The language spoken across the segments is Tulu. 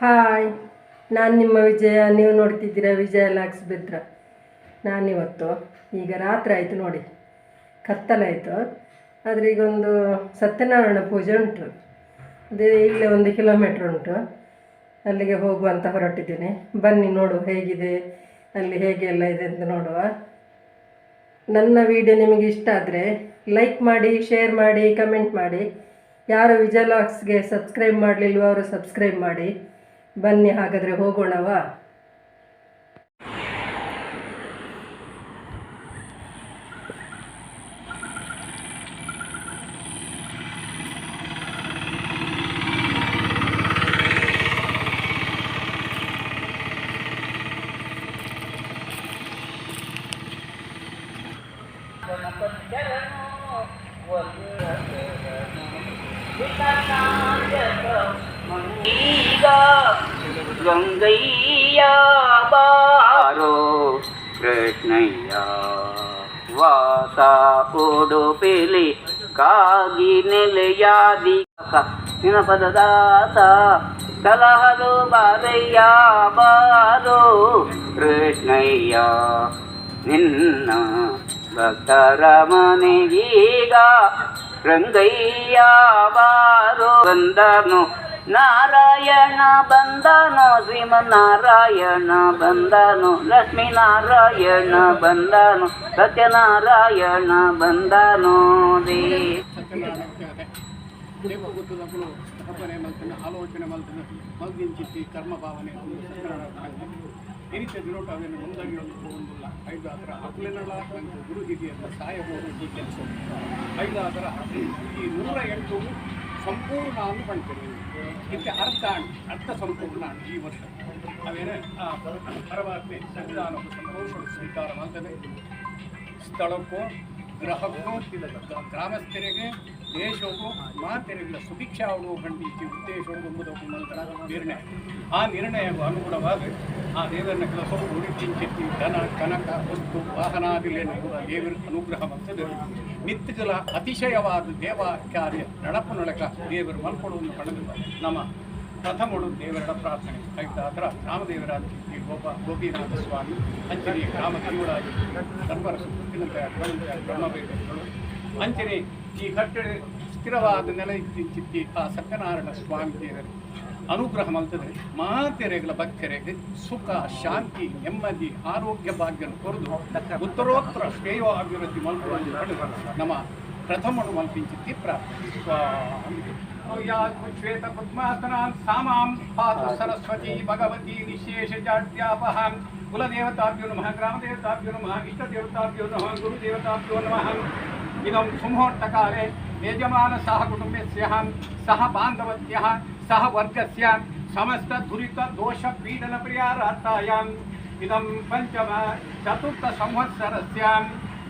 Hi, ನಾನು ನಿಮ್ಮ ವಿಜಯ. ನೀವು ನೋಡ್ತಿದ್ದೀರಾ ವಿಜಯ ಲಾಕ್ಸ್ ಬೆದ್ರ. ನಾನಿವತ್ತು ಈಗ ರಾತ್ರಿ ಆಯಿತು ನೋಡಿ, ಕತ್ತಲಾಯಿತು. ಆದರೆ ಈಗ ಒಂದು ಸತ್ಯನಾರಾಯಣ ಪೂಜೆ ಉಂಟು, ಅದೇ ಇಲ್ಲೇ 1 ಕಿಲೋಮೀಟ್ರ್ ಉಂಟು. ಅಲ್ಲಿಗೆ ಹೋಗುವಂತ ಹೊರಟಿದ್ದೇನೆ. ಬನ್ನಿ ನೋಡುವ ಹೇಗಿದೆ, ಅಲ್ಲಿ ಹೇಗೆ ಎಲ್ಲ ಇದೆ ಅಂತ ನೋಡುವ. ನನ್ನ ವಿಡಿಯೋ ನಿಮಗೆ ಇಷ್ಟ ಆದರೆ ಲೈಕ್ ಮಾಡಿ, ಶೇರ್ ಮಾಡಿ, ಕಮೆಂಟ್ ಮಾಡಿ. ಯಾರು ವಿಜಯ ಲಾಕ್ಸ್ಗೆ ಸಬ್ಸ್ಕ್ರೈಬ್ ಮಾಡಲಿಲ್ವೋ ಅವರು ಸಬ್ಸ್ಕ್ರೈಬ್ ಮಾಡಿ. ಬನ್ನಿ ಹಾಗಾದರೆ ಹೋಗೋಣವಾ? ಈಗ ರಂಗಯ್ಯ ಬಾರೋ ಕೃಷ್ಣಯ್ಯ ವಾಸ ಉಡುಪಿಲಿ ಕಾಗಿ ನೆಲೆಯಾದಿ ನಿನ ಪದದಾಸ ಸಲಹಲು ಬಾರಯ್ಯ ಬಾರೋ ಕೃಷ್ಣಯ್ಯ ನಿನ್ನ ಭಕ್ತರ ಮನೆಗೀಗ ರಂಗಯ್ಯ ಬಾರೋ. ಬಂದನು ನಾರಾಯಣ ಬಂದನು, ಶ್ರೀಮನ್ನಾರಾಯಣ ಬಂದನು, ಲಕ್ಷ್ಮೀನಾರಾಯಣ ಬಂದನು, ಸತ್ಯನಾರಾಯಣ ಬಂದನು. They ದೇವಗುತ್ತದಗಳು ಸ್ಥಾಪನೆ ಮಲ್ತನ ಆಲೋಚನೆ ಮಲ್ತನ ಮಲ್ದಿಂಚಿತ್ತಿ ಕರ್ಮ ಭಾವನೆ ಒಂದು ಸತ್ಯನಾರಾಯಣ ಈ ರೀತಿಯ ದಿನೋಟ ಅವೇನು ಮುಂದಾಗಿ ಒಂದು ಒಂದಿಲ್ಲ. ಐದು ಅದರ ಅಕುಲೆನಲ್ಲ ನಂಗೆ ಗುರು ಹಿರಿಯರ ಸಹಾಯಬಹುದು ಈ ಕೆಲಸ. ಐದು ಅದರ ಈ 108 ಸಂಪೂರ್ಣ ಅನ್ನು ಪಡ್ತೇನೆ. ಇದಕ್ಕೆ ಅರ್ಥ ಅರ್ಥ ಸಂಪೂರ್ಣ ಈ ವರ್ಷ ಅವೇನೆ ಆ ಪರಮಾತ್ಮೆ ಸನ್ನಿಧಾನ ಸಂತೋಷ ಸ್ವೀಕಾರ ಮಾಡ್ತದೆ. ಸ್ಥಳಕ್ಕೂ ಗ್ರಹಕ್ಕೂ ಗ್ರಾಮಸ್ಥರಿಗೆ ದೇಶಕ್ಕೂ ಮಾತೆರೆಗಳ ಸುಭಿಕ್ಷ ಖಂಡಿಸಿ ಉದ್ದೇಶವು ಎಂಬುದಕ್ಕೂ ಮಂತ್ರ ನಿರ್ಣಯ. ಆ ನಿರ್ಣಯಕ್ಕೂ ಅನುಗುಣವಾಗಿ ಆ ದೇವರನ್ನ ಕೆಲಸವು ಉಳಿಚಿಂಚಿತ್ತಿ ಧನ ಕನಕ ವಸ್ತು ವಾಹನಾದಿಲೇನು ಕೂಡ ದೇವರ ಅನುಗ್ರಹ ಮಾಡ್ತದೆ. ನಿತ್ಯಗಳ ಅತಿಶಯವಾದ ದೇವ ಕಾರ್ಯ ನಡಪು ನಡಕ ದೇವರು ಮಲ್ಕೊಡುವನ್ನು ಪಡೆದು ನಮ್ಮ ಪ್ರಥಮಳು ದೇವರ ಪ್ರಾರ್ಥನೆ. ಆಯ್ತಾ ಅದರ ರಾಮದೇವರಾಜಿ ಗೋಪಿನಾಥ ಸ್ವಾಮಿ ಅಂಚನೆ ಗ್ರಾಮ ದೇವರಾಜಿ ಧರ್ಮರಸು ಬ್ರಹ್ಮವೇದಗಳು ಅಂಚನೆ ಈ ಕಟ್ಟಡ ಸ್ಥಿರವಾದ ನೆಲೆ ಚಿತ್ತಿ ಆ ಸತ್ಯನಾರಾಯಣ ಸ್ವಾಮಿ ದೇವರು ಅನುಗ್ರಹ ಮಲ್ತದೆ. ಮಾತೆರೆಗಳ ಭಕ್ತರಿಗೆ ಸುಖ ಶಾಂತಿ ನೆಮ್ಮದಿ ಆರೋಗ್ಯ ಭಾಗ್ಯನ ಕೊರದು ಉತ್ತರೋತ್ತರ ಶ್ರೇಯೋ ಅಭಿವೃದ್ಧಿ ಮಲ್ಪುವ ನಮ್ಮ ಪ್ರಥಮನು ಮಲ್ಪಿಂಚಿತ್ತಿ ಪ್ರಾರ್ಥನೆ. ಸ್ವಾಮಿ ಶ್ವೇತ ಪದ್ಮಾಸನಾನ್ ಸಾಮಾಂ ಪಾತು ಸರಸ್ವತಿ ಭಗವತಿ ನಿಶೇಷ ಜಾಡ್ಯಾಪಹಾಂ. ಕುಲದೇವತಾಭ್ಯೋ ನಮಃ, ಗ್ರಾಮದೇವತಾಭ್ಯೋ ನಮಃ, ಇಷ್ಟದೇವತಾಭ್ಯೋ ನಮಃ, ಗುರುದೇವತಾಭ್ಯೋ ನಮಃ. ಇದಂ ಸುಮುಹೂರ್ತಕಾಲೇ ಯಜಮಾನ ಸಹ ಕುಟುಂಬಸ್ಯ ಸಹ ಬಾಂಧವಸ್ಯ ಸಹ ವರ್ಗಸ್ಯ ಸಮಸ್ತ ದುರಿತ ದೋಷ ಪೀಡನ ಪರಿಹಾರಾರ್ಥಾಯಾಂ ಇದಂ ಪಂಚಮ ಚತುರ್ಥ ಸಂವತ್ಸರಸ್ಯ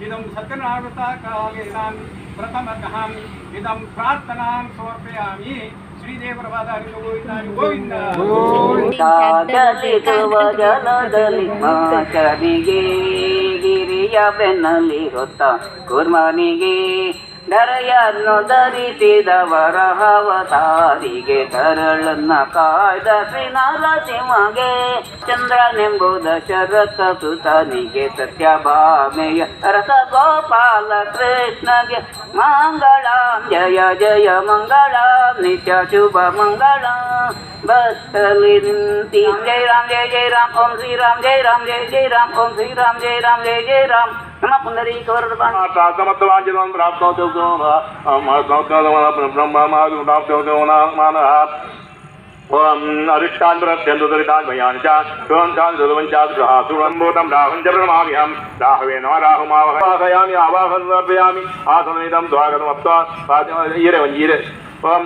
ಇದಂ ಸತ್ಯನಾರಾಯಣ ಕಾಲೇನ ಪ್ರಥಮತಃ ಇದಂ ಪ್ರಾರ್ಥನಾಂ ಸಮರ್ಪಯಾಮಿ. ಶ್ರೀದೇವರವಾದ ಗೋವಿಂದ ಗೋವಿಂದ. ಕಾದಲಿಸುವ ಜಲದಲ್ಲಿ ಮಾಚನಿಗೆ ಗಿರಿಯ ಬೆನ್ನಲ್ಲಿ ಹೊತ್ತ ಕುರ್ಮನಿಗೆ ಧರೆಯನ್ನು ಧರಿಸಿದ ವರಹವತಾರಿಗೆ ತರಳನ್ನ ಕಾಯ್ದ ಶ್ರೀ ನರಸಿಂಹಗೆ ಚಂದ್ರನೆಂಬುದ ಶರತ ಸುತನಿಗೆ ಸತ್ಯಭಾಮೆಯ ರಸ ಗೋಪಾಲ ಕೃಷ್ಣಗೆ ಮಂಗಳಾಂ ಜಯ ಜಯ ಮಂಗಳಾಂ ನಿತ್ಯ ಶುಭ ಮಂಗಳ. ಬತ್ತಲಿ ನಿಂತಿ ಜಯ ರಾಮ್ ಜಯ ಜಯ ರಾಮ್ ಓಂ ಶ್ರೀ ರಾಮ್ ಜಯ ರಾಮ್ ಜಯ ಜಯ ರಾಮ್ ಓಂ ಶ್ರೀ ರಾಮ್ ಜಯ ರಾಮ್ ಜಯ ಜಯ ರಾಮ್ ನಮ ಪುಂಡರೀಕ ವರದ ರಾಹುಮಾವಾಹಯಾಮಿ ಆವಾಹನ ಸಮರ್ಪಯಾಮಿ ಆಸನಮಿದಂ ಸ್ವಾಗತಮಪ್ತ ಈರೆ ಒಂಜಿ ಈರೆ ಓಂ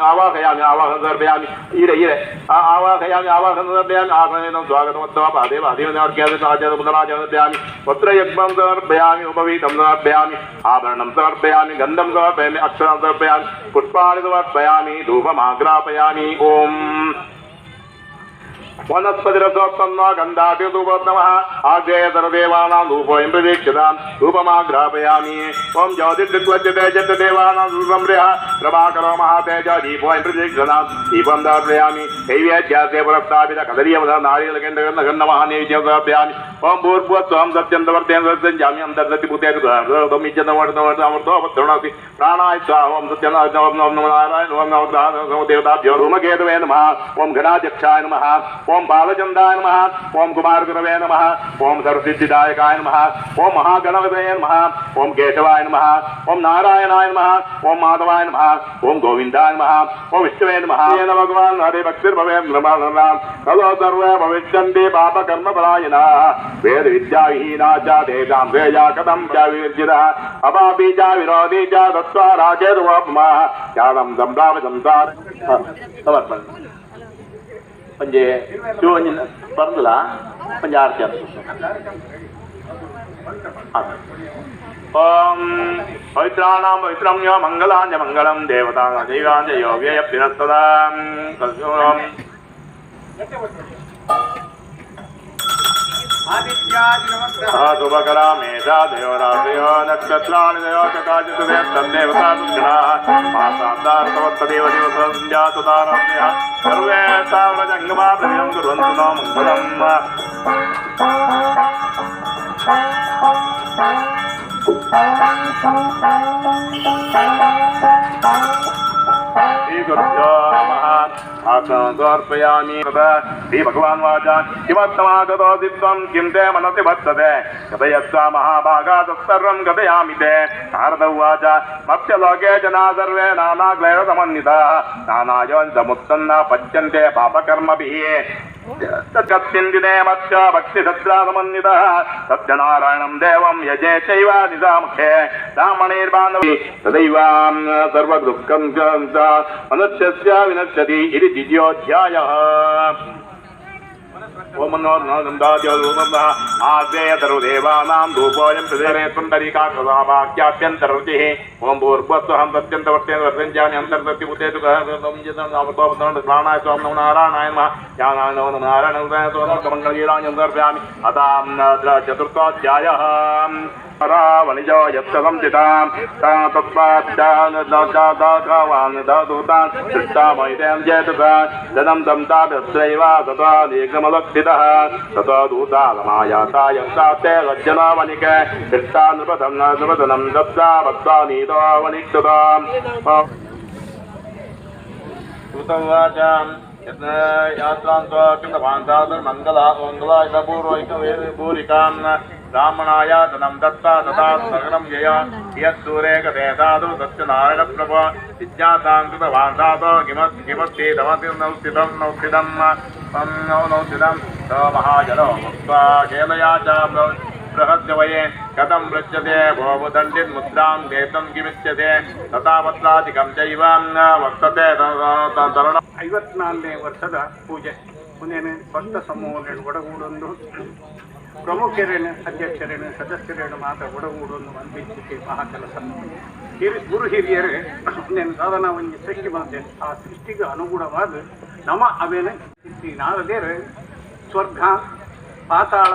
ಆವಾಹಯಾಮಿ ಆವಾಹನ ಸಮರ್ಪಯಾಮಿ ಈರೆ ಈರೆ ಆವಾಹಯಾಮಿ ಆವಾಹನ ಸಮರ್ಪಯಾಮಿ ಆಸನಮಿದಂ ಸ್ವಾಗತಮಪ್ತ ಪಾದೇ ಪಾದೇವನಾರ್ಘ್ಯಾದ ಪತ್ರಯಗ್ಮಂ ಸಮರ್ಪಯಾಮಿ ಉಪವೀತಂ ಸಮರ್ಪಯಾಮಿ ಆಭರಣಂ ಸಮರ್ಪಯಾಮಿ ಗಂಧಂ ಸಮರ್ಪಯಾಮಿ ಅಕ್ಷರಂ ಸಮರ್ಪಯಾಮಿ ಪುಷ್ಪಾಣಿ ಸಮರ್ಪಯಾಮಿ ಧೂಪಮಾಗ್ರಾಪಯಾಮಿ. ಓಂ वनस्पतिरसोत्तन्नो गन्धाभिधूपोत्तमः आग्नेयतरदेवानां धूपोऽयं प्रदीक्षतां धूपमाघ्रापयामि। ॐ ज्योतिर्दिग्वज्यते देवानां धूपं प्रभाकरो महातेजो दीपोऽयं प्रदीक्षतां दीपं दापयामि। नैवेद्यासे पुरस्तापित कदलीयवध नारिकेलकेन्द्रगन्धमः नैवेद्यं समर्पयामि। ॐ भूर्भुवस्वं सत्यं तवर्तेन सत्यं जाम्यं तर्दतिभूतेर्मृतोपत्रणोति प्राणाय स्वाहा। ॐ सत्यं ओं नमो नारायण ओं नमो देवताभ्यो धूमकेतवे नमः। ॐ घनाध्यक्षाय नमः। ॐ बालचन्द्राय नमः। ॐ कुमारगुरवे नमः। ॐ सर्वसिद्धिदायकाय नमः। ॐ महागणपतये नमः। ॐ केशवाय नमः। ॐ नारायणाय नमः। ॐ माधवाय नमः। ॐ गोविन्दाय नमः। ॐ विष्णवे नमः। येन भगवान् हरिभक्तिर्भवेत् नमः। खलो सर्वे भविष्यन्ति पापकर्मपरायणाः वेदविद्याविहीना च तेषां श्रेया कथं च विवर्जितः अपापी च विरोधी च दत्त्वा राजेर्वोपमः ज्ञानं सम्प्राप्य संसार समर्पण ಒಂಜಿ ಶಿವ ಒಂಜಿ ಪರ್ದಲ ಒಂಜಿ ಆರತಿ ಓಂ ಪವಿತ್ರಾಣಾಂ ಪವಿತ್ರಂ ಯೋ ಮಂಗಲಾಂಜ ಮಂಗಳಂ ದೇವತಾನಾಂ ದೈವಾಂಜ ಯೋಗ್ಯಯ ಪ್ರಿಯಸ್ತದಾಂ शुभकरामेषादयोराशयो नक्षत्राणि देवतादेवतादेवदेवसञ्जातुतारण्यः सर्वे ताव्रजङ्गमा प्रतिं कुर्वन्तु नो मङ्गलम्। श्रीगुरुभ्यो नमः। आसनं समर्पयामि। श्रीभगवान् वाच किमर्थमागतोऽसि त्वं किं ते मनसि वर्तते कथयस्व महाभागा तत्सर्वं कथयामि ते। नारद उवाच मत्स्यलोके जना सर्वे नानाक्लेशसमन्विताः नानायोनिसमुत्सन्ना पच्यन्ते पापकर्मभिः। तस्मिन् दिने मत्स्य भक्तिसद्रासमन्वितः सत्यनारायणं देवं यजे चैव निजामुखे ब्राह्मणैर्बान्धवै तदैव सर्वदुःखं मनुष्यस्य विनश्यति इति द्वितीयोऽध्यायः। ओम नमो आग्नेय सर्वदेवानां धूपोऽयं प्रदेरे पुण्डरीकाक्षसावाक्याभ्यन्तररुचिः। ओं भूर्भुवस्वहं सत्यन्तवर्तेन वर्तञ्जामि अन्तर्सत्यभूतेषु प्राणाय स्वां नमो नारायणाय नमः। ज्ञानाय नमो नारायण मङ्गलगीराञ्जं समर्पयामि। अथ चतुर्थोऽध्यायः। वणिजो यत्र संस्थितां जनं तं ताभ्यस्त्रैव तथा निगमलक्षितः ततो दूतालमायाता यस्ताते सज्जनो वणिके दृष्टा नृपतं नृपतनं दत्ता भक्त्वा नीतो वणिक्षताम्। उवाच यात्रां मङ्गलापूर्वैकपूरिकां ब्राह्मणाय धनं दत्त्वा तथा सगणं यया यद्दूरे गते साधु सत्यनारायणप्रभो जिज्ञासां कृतवान् साधो किमस्ति तमतिनौस्थितं नौस्थितं नौस्थितं स महाजनो मुक्त्वा खेलया च बृहस्य वये कथं पृच्छते भोवदण्डिन्मुद्रां वेतं किमिच्छते तथा पत्रादिकं चैव वर्तते. 54ನೇ ವರ್ಷದ ಪೂಜೆ ಮುಂದೇನು ಭಕ್ತ ಸಮೂಹಗಳು ಒಡಗೂಡೊಂದು ಪ್ರಮುಖರೇನು ಅಧ್ಯಕ್ಷರೇನು ಸದಸ್ಯರೇನು ಮಾತ್ರ ಒಡಗೂಡೊಂದು ಅನ್ಪಿಸಿಕೆ ಮಹಾ ಕೆಲಸ. ಗುರು ಹಿರಿಯರೇ ಮುಂದೇನು ಸಾಧನ ಒಂದು ಸೃಷ್ಟಿ ಮಾಡ್ತೇನೆ, ಆ ಸೃಷ್ಟಿಗೆ ಅನುಗುಣವಾದ ನಮ್ಮ ಅವೇನೆ ನಾರದೇರು ಸ್ವರ್ಗ ಪಾತಾಳ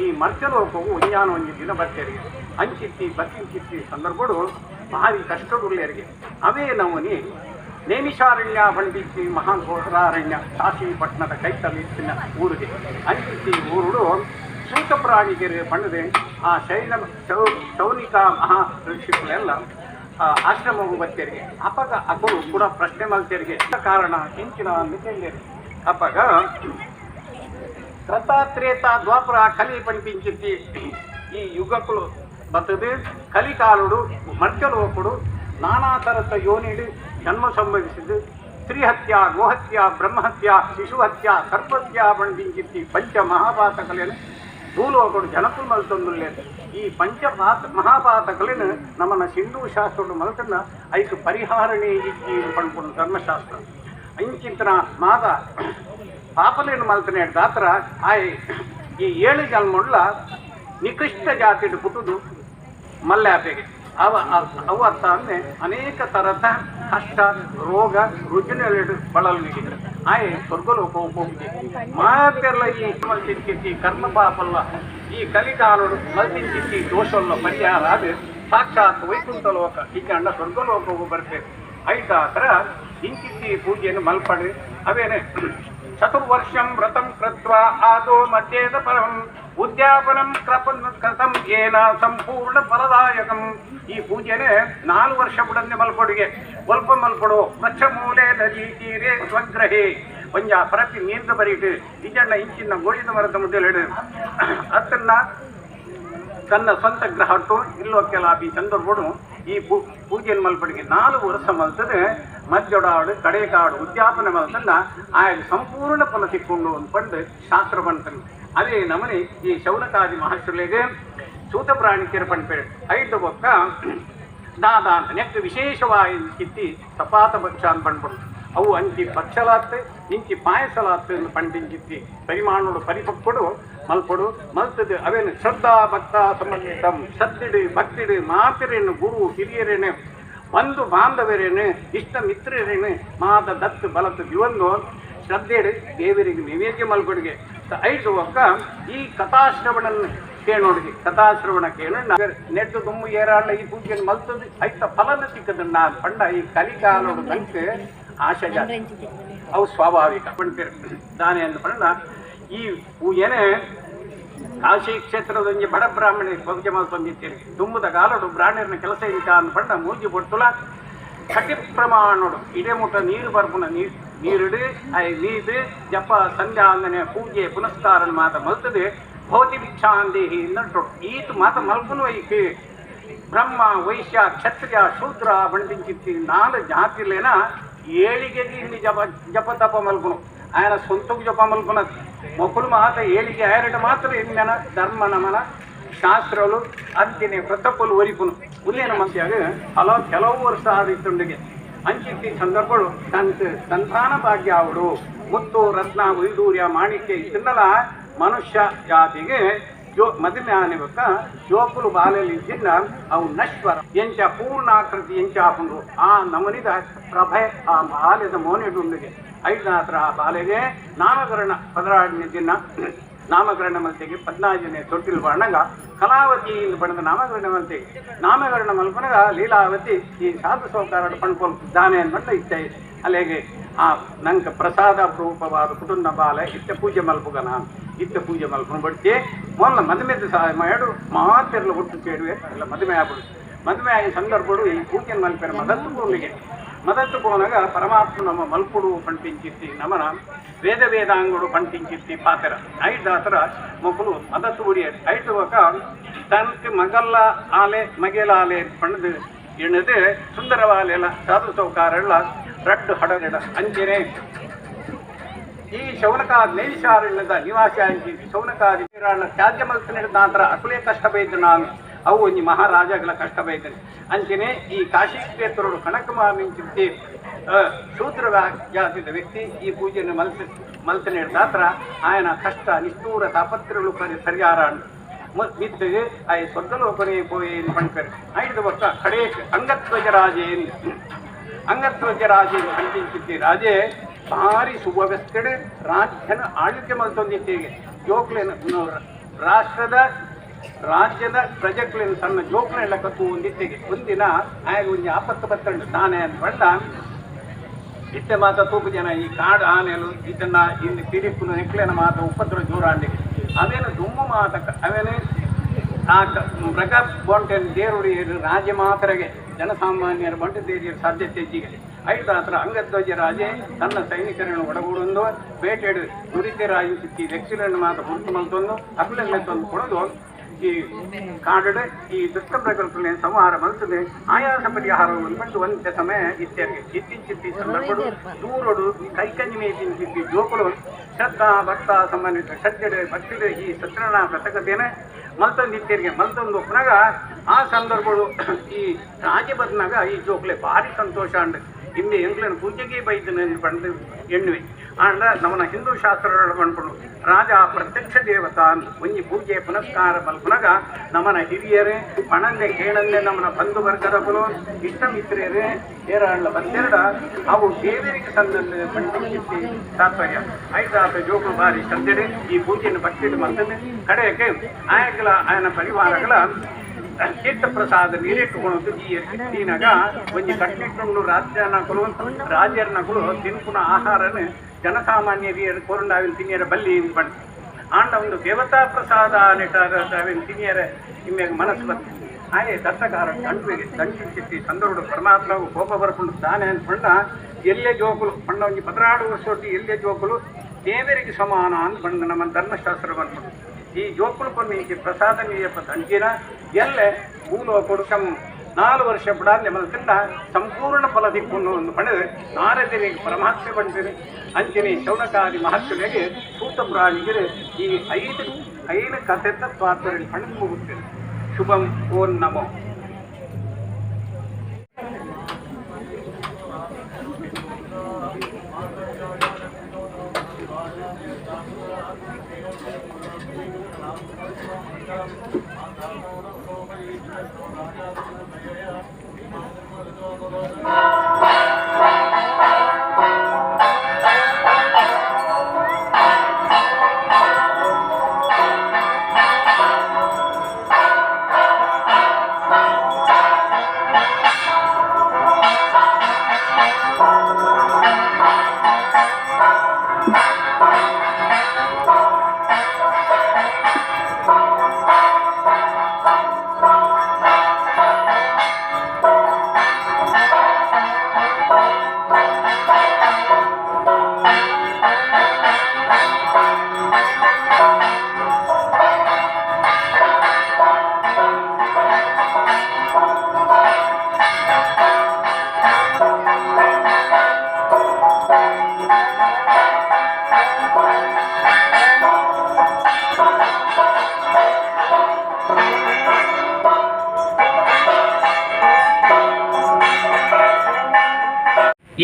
ಈ ಮರ್ಚಲೋಕವು ಒಂಜಾನ ಒಂಜಿ ದಿನ ಬರ್ತೇರಿಗೆ ಅಂಚಿತ್ತಿ ಬತ್ತಿಂಚಿತ್ತಿ ಸಂದರ್ಭಗಳು ಭಾರಿ ಕಷ್ಟಗುಳ್ಳೇರಿಗೆ ಅವೇ ನಮನಿ ನೇಮಿಷಾರಣ್ಯ ಬಂಡಿಸಿ ಮಹಾನ್ ಘೋರಾರಣ್ಯ ಕಾಶಿಪಟ್ಟಣದ ಕೈತಲಿತ್ತಿನ ಊರಿಗೆ ಅಂಚಿತ್ತಿ ಊರುಡು ಸೂತ ಪ್ರಾಣಿಗೆರೆ ಬಣ್ಣದೆ ಆ ಶೈಲ ಶೌನಿಕ ಮಹಾ ಋಷಿಗಳೆಲ್ಲ ಆಶ್ರಮವು ಬರ್ತೇರಿಗೆ ಅಪಗ ಅಕರು ಕೂಡ ಪ್ರಶ್ನೆ ಮಲ್ತೇರಿಗೆ ಕಾರಣ ಇಂಚಿನ ಕೇಳಿರಿ. ಅಪಗ ಕೃತ ದ್ವಾಪರ ಕಲಿ ಪಂಪಿಂಚಿತ್ತಿ ಈ ಯುಗకులు ಬರ್ತದೆ ಕಲಿಕಾಲುಡು ಮರ್ಚಲೋಕುಡು ನಾನಾ ಥರದ ಯೋನಿಡು ಜನ್ಮ ಸಂಭವಿಸಿದ್ದು ಸ್ತ್ರೀಹತ್ಯ ಗೋಹತ್ಯ ಬ್ರಹ್ಮಹತ್ಯ ಶಿಶುಹತ್ಯ ಸರ್ಪಹತ್ಯ ಬಂದಿಂಚಿತ್ತಿ ಪಂಚ ಮಹಾಪಾತಕಲೇನು ಭೂಲೋಕುಡು ಜನಕುಲು ಮಲ್ತೊಂದುಲ್ಲೇನು ಈ ಪಂಚ ಮಹಾಪಾತಕಲೇನು ನಮ್ಮನ್ನ ಸಿಂಧೂ ಶಾಸ್ತ್ರಡು ಮಲ್ತನ್ನ ಐಕು ಪರಿಹಾರಣೆ ಇಜ್ಜಿ ಪಣ್ಪುಂಡು ಧರ್ಮಶಾಸ್ತ್ರ ಅಂಚಿಂತನ ಮಾದ ಪಾಪಲೇನು ಮಲ್ತನೆ ದಾತ್ರ ಆಯ್ ಈ 7 ಜನ್ಮುಳ್ಳ ನಿಕೃಷ್ಟ ಜಾತಿಡು ಪುಟ್ಟುದು ಮಲ್ಲಾಪೆಗೆ ಅವ ಅವು ಅರ್ಥ ಅಂದರೆ ಅನೇಕ ಥರದ ಕಷ್ಟ ರೋಗ ರುಜಿನಗಳು ಬಳಲಿಗೆ ಆಯೆ ಸ್ವರ್ಗಲೋಕ ಹೋಗಿದೆ ಮಾತೆಲ್ಲ ಈ ಮಲ್ತಿಂಚಿತ್ತಿ ಕರ್ಮ ಪಾಪಲ್ಲ ಈ ಕಲಿಕಾಲೋಡು ಮಲ್ತಿಂಚಿತ್ತಿ ದೋಷಲ್ಲ ಪರಿಹಾರ ಅದು ಸಾಕ್ಷಾತ್ ವೈಕುಂಠ ಲೋಕ ಈಗ ಸ್ವರ್ಗಲೋಕವು ಬರ್ತೇವೆ ಐದಾತರ ಇಂಚಿತ್ತಿ ಪೂಜೆಯನ್ನು ಮಲ್ಪಡು ಅವೇನೆ ಚತುರ್ವರ್ಷಂ ವ್ರತಂ ಕೃತ್ವ ಆದೋ ಮಧ್ಯೇದ ಪರಂ ಉದ್ಯಾಪನಂ ಕೃತಂ ಏನ ಸಂಪೂರ್ಣ ಫಲದಾಯಕಂ. ಈ ಪೂಜೆನೆ 4 ವರ್ಷ ಬುಡನ್ನೆ ಮಲ್ಪಡುಗೆ ಒಲ್ಪ ಮಲ್ಪಡು ವೃಕ್ಷ ಮೂಲೆ ನದಿ ತೀರೆ ಸ್ವಗ್ರಹೇ ಒಂಜ ಪರಪಿ ನೀರ್ದ ಬರೀಟು ನಿಜಣ್ಣ ಇಂಚಿನ ಗೋಳಿದ ಮರದ ಮುದ್ದೆಲೆಡು ಅತ್ತನ್ನ ತನ್ನ ಸ್ವಂತ ಗ್ರಹಟ್ಟು ಇಲ್ಲೋಕೆಲಾಪಿ ಸಂದರ್ಭಡು ಈ ಪೂಜೆಯನ್ನು ಮಲ್ಪಡಿಗೆ 4 ವರ್ಷ ಮಲ್ತದೆ ಮಜ್ಜೊಡಾಡು ಕಡೆಕಾಡು ಉದ್ಯಾಪನ ಮಲ್ತನ್ನ ಆಯ ಸಂಪೂರ್ಣ ಫಲ ಸಿಕ್ಕೊಂಡು ಒಂದು ಪಂಡು ಶಾಸ್ತ್ರ ಬಂತನು. ಅದೇ ನಮನೆ ಈ ಶೌನಕಾದಿ ಮಹರ್ಷಿಗಳಿಗೆ ಸೂತ ಪ್ರಾಣಿಕ್ಯರ ಪಂಡ್ಪೇರು ಐದು ಬೊಕ್ಕ ದಾದಾನ ನೆಕ್ ವಿಶೇಷವಾಗಿ ಕಿತ್ತಿ ಸಪಾತ ಭಕ್ಷ ಅಂತ ಪಂಡ್ಪಡು ಅವು ಅಂಚಿ ಭಕ್ಷಲಾತ್ ಇಂಚಿ ಪಾಯಸಲಾತ್ ಎಂದು ಪಂಡಿಂಚಿತ್ತಿ ಪರಿಮಾಣೋಡು ಪರಿಪಕ್ಕೊಡು ಮಲ್ಪಡು ಮಲ್ತದು ಅವೇನು ಶ್ರದ್ಧಾ ಭಕ್ತ ಸಂಬಂಧಿತಂ ಶ್ರದ್ಧಿಡು ಭಕ್ತಿಡು ಮಾತಿರೇನು ಗುರು ಹಿರಿಯರೇನು ಬಂಧು ಬಾಂಧವರೇನು ಇಷ್ಟ ಮಿತ್ರರೇನು ಮಾತ ದತ್ತು ಬಲತ್ತು ದಿವಂದು ಶ್ರದ್ಧೆಡು ದೇವರಿಗೆ ನೈವೇದ್ಯ ಮಲ್ಪಡಿಗೆ ಐದು ಒಕ್ಕ ಈ ಕಥಾಶ್ರವಣನ್ನು ಕೇಳೋಡಿಗೆ ಕಥಾಶ್ರವಣ ಕೇಳ ನೆಟ್ಟು ದುಮ್ಮು ಏರಾಳ ಈ ಪೂಜೆಯನ್ನು ಮಲ್ತದ್ದು ಐತ ಫಲನ ಸಿಕ್ಕದನ್ನ ಪಂಡ ಈ ಕಲಿಕಾಲೋಡು ನಂಗೆ ಆಶೆ ಜಾತಿ ಅವು ಸ್ವಾಭಾವಿಕ ಪಂಡ್ತೀರ ದಾನೆ ಅಂದ ಪಂಡ ಈ ಪೂಜೆನೆ ಕಾಶಿ ಕ್ಷೇತ್ರದೊಂದು ಬಡ ಬ್ರಾಹ್ಮಣ ಪೂಜೆ ಮಲ್ತೊಂದಿತ್ತೀರಿ ದುಮ್ಮದ ಕಾಲೋಡು ಬ್ರಾಹ್ಮಣನ ಕೆಲಸ ಇಂಕ ಅಂದ ಪಂಡ ಮೂಜಿ ಬೊಟ್ಟುಲ ಕಟಿ ಪ್ರಮಾಣೋಡು ಇದೇ ಮುಟ್ಟ ನೀರು ಬರ್ಪುನ ನೀರು ನೀರಿಡು I ನೀದು ಜಪ ಸಂಧ್ಯಾಂದನೆ ಪೂಜೆ ಪುನಸ್ಕಾರ ಮಾತ ಮಲ್ತದೆ ಭೌತಿ ಭಿಕ್ಷಾಂದೇಹಿ ನಟ್ಟು ಈತ ಮಾತ ಮಲ್ಪುನು ಐಕೆ ಬ್ರಹ್ಮ ವೈಶ್ಯ ಕ್ಷತ್ರಿಯ ಶೂದ್ರ ಬಂಡಿಂಚಿತ್ತಿ 4 ಜಾತಿಲೇನ ಏಳಿಗೆಗೆ ಇಲ್ಲಿ ಜಪ ಜಪ ತಪ ಮಲ್ಪುನು ఆయన ಸೊಂತకు ಜಪ ಮಲ್ಪುನ ಮೊಕ್ಕಲು ಮಾತ ಏಳಿಗೆ ಆಯರಡು ಮಾತ್ರ ಇಂದನ ಧರ್ಮ ನಮನ ಶಾಸ್ತ್ರಗಳು ಅಂತಿನೇ ವ್ರತಪುಲು ಒರಿಪುನು ಉಲ್ಲೇನ ಮನಸ್ಸಿಯಾಗ ಹಲವು ಕೆಲವು ವರ್ಷ ಆದಿತ್ತುಂಡಿಗೆ ಅಂಚಿತ್ತಿ ಸಂದರ್ಭಗಳು ಸಂತಾನ ಭಾಗ್ಯ ಅವಡು ಮುತ್ತು ರತ್ನ ವೈಡೂರ್ಯ ಮಾಣಿಕ್ಯ ಇದನ್ನೆಲ್ಲ ಮನುಷ್ಯ ಜಾತಿಗೆ ಜೋ ಮದುವೆ ಆನಿಬಕ್ಕ ಜೋಕುಲು ಬಾಲೆಲಿ ಇದ್ದಿಲ್ಲ ಅವು ನಶ್ವರ ಎಂಚ ಪೂರ್ಣಾಕೃತಿ ಎಂಚ ಹಾಕೊಂಡು ಆ ನಮನಿದ ಪ್ರಭೆ ಆ ಬಾಲ್ಯದ ಮೋನೆಡುಂಡಿಗೆ ಐದನಾತ್ರ ಆ ಬಾಲೆಗೆ ನಾಮಕರಣ 16ನೇ ದಿನ ನಾಮಕರಣ ಮಲ್ತೆಗೆ 14ನೇ ತೊಟ್ಟಿಲ್ ಬಣ್ಣಗ ಕಲಾವತಿ ಬಣ್ಣದ ನಾಮಕರಣ ಮಲ್ತೆಗೆ ನಾಮಕರಣ ಮಲ್ಪನಗ ಲೀಲಾವತಿ ಈ ಸಾಧು ಸೌಕಾರ ಪಣ್ಕೊಲ್ ದಾನೆ ಅನ್ಬಂಡ ಇತ್ತ ಅಲ್ಲಿಗೆ ಆ ನಂಗೆ ಪ್ರಸಾದ ರೂಪವಾದ ಕುಟುಂಬ ಬಾಲೆ ಇತ್ತ ಪೂಜೆ ಮಲ್ಪುಗನ ಇತ್ತ ಪೂಜೆ ಮಲ್ಪನ ಬಡ್ತಿ ಮೊದಲ ಮದುವೆ ಸಹಾಯ ಮಾಡು ಮಾತೆಲ್ಲ ಒಟ್ಟು ಸೇರುವೆ ಎಲ್ಲ ಮದುವೆ ಆಗ್ಬಿಡು ಮದುವೆ ಆಗಿ ಸಂದರ್ಭಡು ಈ ಪೂಜೆ ಮಲ್ಪೆರ ಮದತ್ತು ಪೂರ್ಣಿಗೆ ಮದತ್ತು ಪೋನಾಗ ಪರಮಾತ್ಮ ನಮ್ಮ ಮಲ್ಪುಡು ಪಂಟಿಂಚಿತ್ತಿ ನಮನ ವೇದ ವೇದಾಂಗಡು ಪಂಟಿಂಚಿತ್ತಿ ಪಾತೆರ ಐದಾತರ ಮಕ್ಕಳು ಮದತ್ತು ಉಡಿಯರು ಐದು ಒಕ ತನಕ ಮಗಲ್ಲ ಆಲೆ ಮಗೆಲ ಆಲೆ ಪಣ್ಣದು ಎಣ್ಣದು ಸುಂದರವಾಲೆಲ್ಲ ಸಾಧು ಸೌಕಾರೆಲ್ಲ ರಡ್ಡು ಹಡಗಡ ಅಂಚೆನೆ ಈ ಶೌನಕ ನೈಷಾರಣ್ಯದ ನಿವಾಸಿ ಅಂಚಿ ಶೌನಕಾದಿ ತ್ಯಾಜ್ಯ ಮಲ್ತನ ನಂತರ ಅಕುಲೇ ಕಷ್ಟ ಬೈದು ನಾನು ಅವು ಒಂಜಿ ಮಹಾರಾಜಗಳ ಕಷ್ಟ ಬೈದನೆ ಅಂಚೆನೆ ಈ ಕಾಶಿ ಕ್ಷೇತ್ರರು ಕಣಕಮಾಮಿಂಚಿತ್ತಿ ಶೂದ್ರ ಜಾತಿದ ವ್ಯಕ್ತಿ ಈ ಪೂಜೆಯನ್ನು ಮಲ್ತನೆ ದಾತ್ರ ಆಯನ ಕಷ್ಟ ನಿಷ್ಠೂರ ತಾಪತ್ರಗಳು ಪರಿಹಾರ ಮಿತ್ತಿಗೆ ಆಯ್ ಸ್ವರ್ಗಲೋಕನೇ ಪೋಯಿ ಪಣ್ಪೆರ್ ಐದು ವರ್ಷ ಕಡೇ ಅಂಗತ್ವಜ ರಾಜೇ ಅಂಗತ್ವಜ ರಾಜೇ ಅಂಟಿಂಚಿತ್ತಿ ರಾಜೇ ಭಾರಿ ಸುವ್ಯವಸ್ಥೆಡು ರಾಜ್ಯನ ಆಳ್ವಿಕೆ ಮಲ್ತೊಂದಿತ್ತೀಗೆ ಜೋಕ್ಲೇನ ರಾಷ್ಟ್ರದ ರಾಜ್ಯದ ಪ್ರಜೆಕ್ಲೇನು ತನ್ನ ಜೋಕ್ಲೆಲ್ಲ ಕತ್ತು ಒಂದಿತ್ತಿಗೆ ಒಂದಿನ ಆಗ ಒಂಜಿ ಆಪತ್ತು ಬತ್ತಂಡು ತಾನೇ ಅಂತ ಬಂಡ ಇತ್ತೆ ಮಾತ ತೂಪು ಜನ ಈ ಕಾಡು ಆನೆಲು ಇದನ್ನ ಇನ್ನು ಕಿರಿಪುನು ಹೆಕ್ಲೇನ ಮಾತ ಉಪದ್ರ ಜೋರಾಂಡಿಗೆ ಅವೇನು ದುಮ್ಮು ಮಾತ ಅವೇನು ಆ ಮೃಗ ಬೊಂಟೆನ್ ದೇರುಡಿ ರಾಜ್ಯ ಮಾತ್ರಗೆ ಜನಸಾಮಾನ್ಯರ ಬಂಟೆ ದೇರಿಯ ಸಾಧ್ಯತೆ ಹೆಚ್ಚಿಗೆ ಐದಾತ್ರ ಅಂಗಧ್ವಜ ರಾಜೆ ತನ್ನ ಸೈನಿಕರನ್ನು ಒಡಗೂಡೊಂದು ಬೇಟೆಡು ನುರಿತೆರಾಯಿ ಸಿಕ್ಕಿ ವ್ಯಕ್ತಿಗಳನ್ನು ಮಾತ್ರ ಗುರುತು ಮಲ್ತೊಂದು ಅಗ್ಲೆಲ್ಲ ತಂದು ಕೊಡೋದು ಈ ಕಾಡಡೆ ಈ ದುಷ್ಟ ಪ್ರಕಲ್ಪನೆ ಸಂಹಾರ ಮಲ್ತದೆ ಆಯಾಸ ಪರಿಹಾರವನ್ನು ಬಂದು ಒಂದೇ ಸಮಯ ಇತ್ಯಾದಿ ಇತ್ತೀಚಿತ್ತಿ ಸಂದರ್ಭಡು ದೂರಡು ಕೈಕಂಜಿ ಮೇತಿಂಚಿತ್ತಿ ಜೋಕುಲು ಶ್ರದ್ಧಾ ಭಕ್ತ ಸಂಬಂಧಿತ ಸಜ್ಜಡೆ ಭಕ್ತಿಡೆ ಈ ಸತ್ಯನಾರಾಯಣ ವ್ರತಕಥೆನೆ ಮಲ್ತೊಂದು ಇತ್ತೀರಿಗೆ ಮಲ್ತೊಂದು ಒಪ್ಪನಾಗ ಆ ಸಂದರ್ಭಗಳು ಈ ರಾಜ ಬದ್ನಾಗ ಈ ಜೋಕ್ಲೆ ಭಾರಿ ಸಂತೋಷ ಅಂಡ್ ಹಿಂದೆ ಎಂಗ್ಲನ್ನು ಪೂಜೆಗೆ ಬೈದನ ಪಂಡು ಎಣ್ಣುವೆ ಆಂಡ ನಮನ ಹಿಂದೂ ಶಾಸ್ತ್ರಗಳು ಪನ್ಪುಂಡು ರಾಜ ಪ್ರತ್ಯಕ್ಷ ದೇವತಾ ಒಂಜಿ ಪೂಜೆ ಪುನಸ್ಕಾರ ಮಲ್ಪುನಗ ನಮನ ಹಿರಿಯರೇ ಪಣಂದೆ ಕೇಳಂದೆ ನಮನ ಬಂಧು ವರ್ಗದಕುಲು ಇಷ್ಟ ಮಿತ್ರರೇ ಏರಾಳ್ಲ ಬಂದೆರಡ ಅವು ದೇವರಿಗೆ ಸಂದಂದೆ ಪಂಡಿತಿ ತಾತ್ಪರ್ಯ. ಐದಾತ ಜೋಕುಲು ಬಾರಿ ಶ್ರದ್ಧೆಡೆ ಈ ಪೂಜೆಯನ್ನು ಭಕ್ತಿಡು ಮಲ್ತಂದೆ ಕಡೆಯಕ್ಕೆ ಆಯಕಲ ಆಯನ ಪರಿವಾರಗಳ ತೀರ್ಥ ಪ್ರಸಾದ ನೀರಿಟ್ಟುಕೊಂಡು ದೀನಗ ಒಂಜಿ ಕಟ್ನಿಟ್ಟುಂಡು ರಾಜ್ಯನಕುಲು ರಾಜರ್ನಕುಲು ತಿನ್ಪುನ ಆಹಾರನ ಜನಸಾಮಾನ್ಯರಿಗೆ ಕೊರಂಡಾವಿನ ತಿನ್ನಿಯರ ಬಲ್ಲಿ ಬಣ್ಣ ಆಂಡ ಒಂದು ದೇವತಾ ಪ್ರಸಾದ ನೆಟ್ಟಾವಿನ ತಿನ್ನಿಯರ ಇಮ್ಮೆಗೆ ಮನಸ್ಸು ಬರ್ತದೆ. ಆಯೆ ದತ್ತಕಾರ ದಂಡುವಿಗೆ ದಂಟಿಸಿ ಸಂದರುಡು ಪರಮಾತ್ಮ ಕೋಪ ಬರ್ಕೊಂಡು ತಾನೆ ಅನ್ಕೊಂಡ ಎಲ್ಲೇ ಜೋಕುಲು ಪಂಡ ಒಂಜಿ 16 ವರ್ಷ ಎಲ್ಲೇ ಜೋಕುಲು ದೇವರಿಗೆ ಸಮಾನ ಅಂತ ಬಂದ ನಮ್ಮ ಧರ್ಮಶಾಸ್ತ್ರ ಬಂದ್ಕೊಂಡು ಈ ಜೋಕುಲು ಪೊನ್ನಿ ಪ್ರಸಾದ ನೀಯಪ್ಪ ದಂಜಿನ ಎಲ್ಲೆ ಭೂಲೋಕಡು 4 ವರ್ಷ ಬಿಡಾದೆ ಮನಸ್ಸಿಂದ ಸಂಪೂರ್ಣ ಫಲ ದಿಕ್ಕು ಒಂದು ಪಡೆದು ನಾರದನಿಗೆ ಪರಮಾತ್ಮೆ ಬಂದಿದೆ. ಅಂಜನಿ ಶೌನಕಾದಿ ಮಹತ್ವರಿಗೆ ಸೂತ ಪುರಾಣಿಗರು ಈ 5 ಕಥೆ ತತ್ವಾರ್ಥರಲ್ಲಿ ಪಡೆದು ಮುಗುತ್ತೇನೆ. ಶುಭಂ ಓಂ ನಮೋ.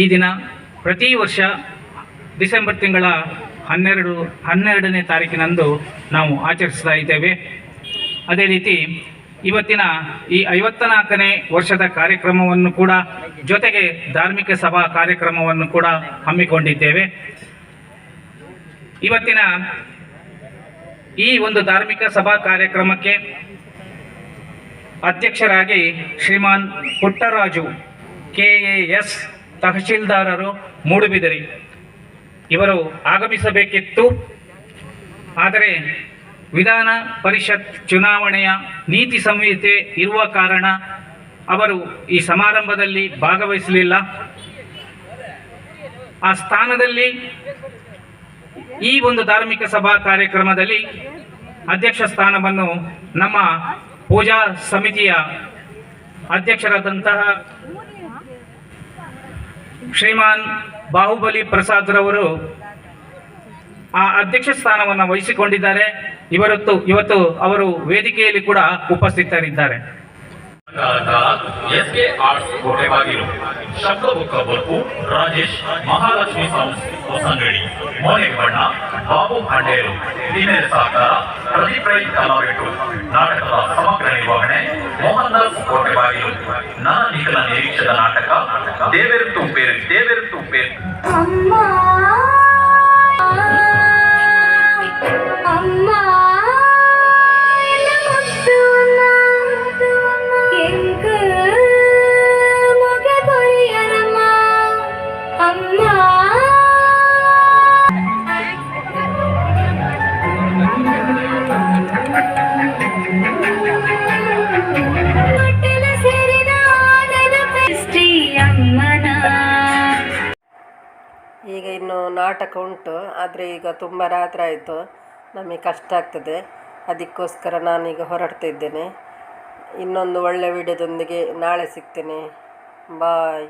ಈ ದಿನ ಪ್ರತಿ ವರ್ಷ ಡಿಸೆಂಬರ್ ತಿಂಗಳ 12ನೇ ತಾರೀಕಿನಂದು ನಾವು ಆಚರಿಸ್ತಾ ಇದ್ದೇವೆ. ಅದೇ ರೀತಿ ಇವತ್ತಿನ ಈ 54ನೇ ವರ್ಷದ ಕಾರ್ಯಕ್ರಮವನ್ನು ಕೂಡ ಜೊತೆಗೆ ಧಾರ್ಮಿಕ ಸಭಾ ಕಾರ್ಯಕ್ರಮವನ್ನು ಕೂಡ ಹಮ್ಮಿಕೊಂಡಿದ್ದೇವೆ. ಇವತ್ತಿನ ಈ ಒಂದು ಧಾರ್ಮಿಕ ಸಭಾ ಕಾರ್ಯಕ್ರಮಕ್ಕೆ ಅಧ್ಯಕ್ಷರಾಗಿ ಶ್ರೀಮಾನ್ ಪುಟ್ಟರಾಜು KAS ತಹಶೀಲ್ದಾರರು ಮೂಡುಬಿದಿರಿ ಇವರು ಆಗಮಿಸಬೇಕಿತ್ತು. ಆದರೆ ವಿಧಾನ ಪರಿಷತ್ ಚುನಾವಣೆಯ ನೀತಿ ಸಂಹಿತೆ ಇರುವ ಕಾರಣ ಅವರು ಈ ಸಮಾರಂಭದಲ್ಲಿ ಭಾಗವಹಿಸಲಿಲ್ಲ. ಆ ಸ್ಥಾನದಲ್ಲಿ ಈ ಒಂದು ಧಾರ್ಮಿಕ ಸಭಾ ಕಾರ್ಯಕ್ರಮದಲ್ಲಿ ಅಧ್ಯಕ್ಷ ಸ್ಥಾನವನ್ನು ನಮ್ಮ ಪೂಜಾ ಸಮಿತಿಯ ಅಧ್ಯಕ್ಷರಾದಂತಹ ಶ್ರೀಮಾನ್ ಬಾಹುಬಲಿ ಪ್ರಸಾದ್ರವರು ಆ ಅಧ್ಯಕ್ಷ ಸ್ಥಾನವನ್ನು ವಹಿಸಿಕೊಂಡಿದ್ದಾರೆ. ಇವತ್ತು ಅವರು ವೇದಿಕೆಯಲ್ಲಿ ಕೂಡ ಉಪಸ್ಥಿತರಿದ್ದಾರೆ. ಎಸ್ಕೆ ಆರ್ಟ್ಸ್ ಕೋಟೆಬಾಗಿಲು, ಶಬ್ದಬುಕ್ಕ ಬೊರ್ಪು ರಾಜೇಶ್, ಮಹಾಲಕ್ಷ್ಮಿ ಸೌಂಡ್ಸ್ ಹೊಸಂಗಡಿ, ಮೋನೆ ಬಣ್ಣ ಬಾಬು ಹಂಡೇರು, ಹಿನ್ನೆಲೆ ಸಹಕಾರ ಪ್ರದೀಪ್ ರೈ ಕಲಾವಿಟ್ಟು, ನಾಟಕದ ಸಮಗ್ರ ನಿರ್ವಹಣೆ ಮೋಹನ್ ದಾಸ್ ಕೋಟೆಬಾಗಿಲು. ನನ್ನ ನಿರೀಕ್ಷದ ನಾಟಕ ದೇವೆರು ತುಂಪೇರು ದೇವೆರು ತುಂಪೇರು. ಈಗ ಇನ್ನು ನಾಟಕ ಉಂಟು, ಆದರೆ ಈಗ ತುಂಬ ರಾತ್ರಿ ಆಯಿತು, ನಮಗೆ ಕಷ್ಟ ಆಗ್ತದೆ. ಅದಕ್ಕೋಸ್ಕರ ನಾನೀಗ ಹೊರಡ್ತಾ ಇದ್ದೇನೆ. ಇನ್ನೊಂದು ಒಳ್ಳೆಯ ವಿಡಿಯೋದೊಂದಿಗೆ ನಾಳೆ ಸಿಗ್ತೇನೆ. ಬಾಯ್.